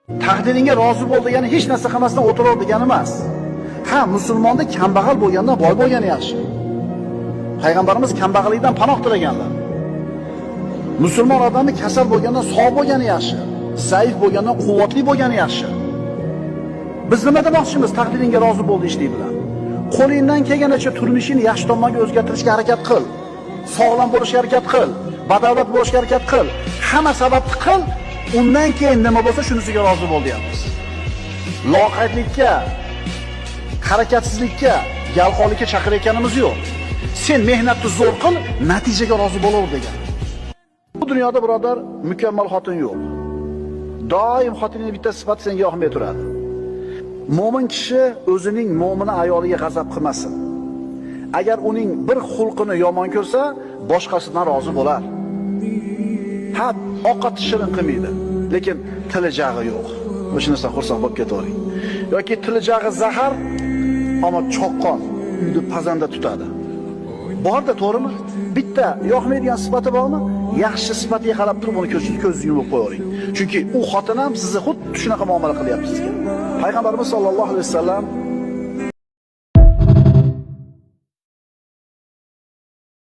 Taqdiringga rozi bo'l degani hech narsa qilmasdan o'tiraver degani emas. Ha, musulmonda kambag'al bo'lgandan boy bo'lgani yaxshi. Payg'ambarimiz kambag'allikdan panoh tilaganlar. Musulmon odamni kasal bo'lgandan sog' bo'lgani yaxshi, zaif bo'lgandan quvvatli bo'lgani yaxshi. Biz nima demoqchimiz taqdiringga rozi bo'l deyishlik bilan? Qo'lingdan kelganicha turmushingni yaxshi tomonga o'zgartirishga harakat qil. Sog'lom bo'lishga harakat qil, badavlat bo'lishga harakat qil. Hamma sababni qil, undan keyin nima bo'lsa shunisiga rozi bo'l deyapmiz. Loqaydlikka, harakatsizlikka, yalqovlikka chaqirayotganimiz yo'q. Sen mehnatni zo'r qil, natijaga rozi bo'laver degan. Bu dunyoda birodar mukammal xotin yo'q. Doim xotinning bitta sifati senga yoqmay turadi. Mo'min kishi o'zining mo'mina ayoliga g'azab qilmasin. Agar uning bir xulqini yomon ko'rsa, boshqasidan rozi bo'lar. Ha, ovqat shirin qilmaydi, lekin tili jag'i yo'q. O'sha narsa xursand bo'lib ketavering. Yoki tili jag'i zahar, ammo choqqon, uyni pazanda tutadi. Borda, to'g'rimi? Bitta yoqmaydigan sifati bormi? Yaxshi sifatiga qarab turib uni ko'zingizni yumib qo'yavering. Chunki u xotin ham sizni xuddi shunaqa muomala qilyapti sizga. Payg'ambarimiz sollallohu alayhi vasallam